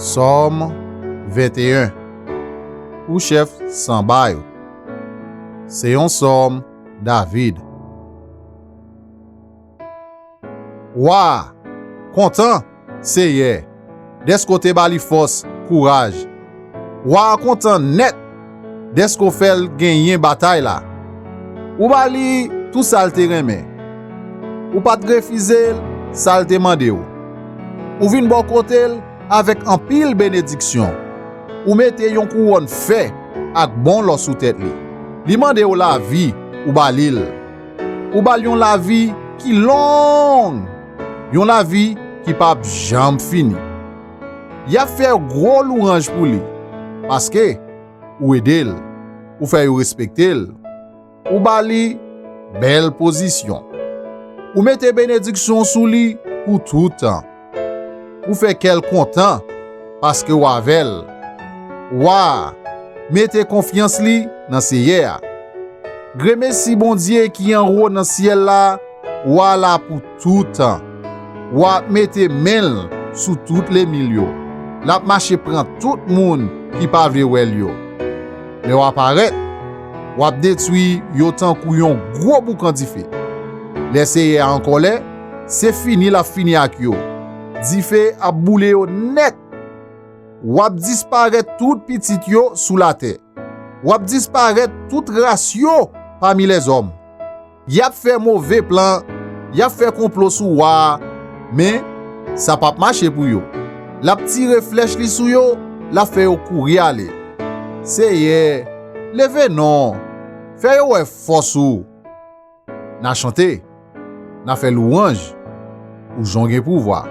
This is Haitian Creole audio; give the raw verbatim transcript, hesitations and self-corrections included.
Sòm venteyen. Pou chèf sanba yo. Se yon sòm David. Wa a kontan, Seyè, dèske w te ba li fòs, kouraj. Wa a kontan nèt dèske w fè l genyen batay la. Ou ba li tou sa l te renmen. Ou pa t refize l sa l te mande w. Ou vin bò kote l avèk anpil benediksyon. Ou mete yon kouwòn fè ak bon lò sou tèt li. Li mande w lavi, ou ba li l. Ou ba l yon lavi ki long, yon lavi ki p ap janm fini. Y ap fè gwo lwanj pou li, paske ou ede l, ou fè yo respekte l, ou ba li bèl pozisyon. Ou mete benediksyon sou li pou tout tan. Ou fè kè l kontan paske w avè l. Wa a mete konfyans li nan Seyè a. Gremesi Bondye ki anwo nan syèl la, wa a la pou tout tan. Wa a mete men l sou tout lènmi l yo. L ap mache pran tout moun ki pa vle wè l yo. Lè w ap parèt, w ap detwi yo tankou yon gwo boukan dife. Lè Seyè a an kòlè, se fini l ap fini ak yo. Dife ap boule yo nèt. W ap disparèt tout pitit yo sou latè. W ap disparèt tout ras yo pami lèzòm. Y ap fè move plan, y ap fè konplo sou wa a, men sa p ap mache pou yo. L ap tire flèch li sou yo, l ap fè yo kouri ale. Seyè, leve non, fè yo wè fòs ou. N a chante, n a fè lwanj pou jan w gen pouvwa.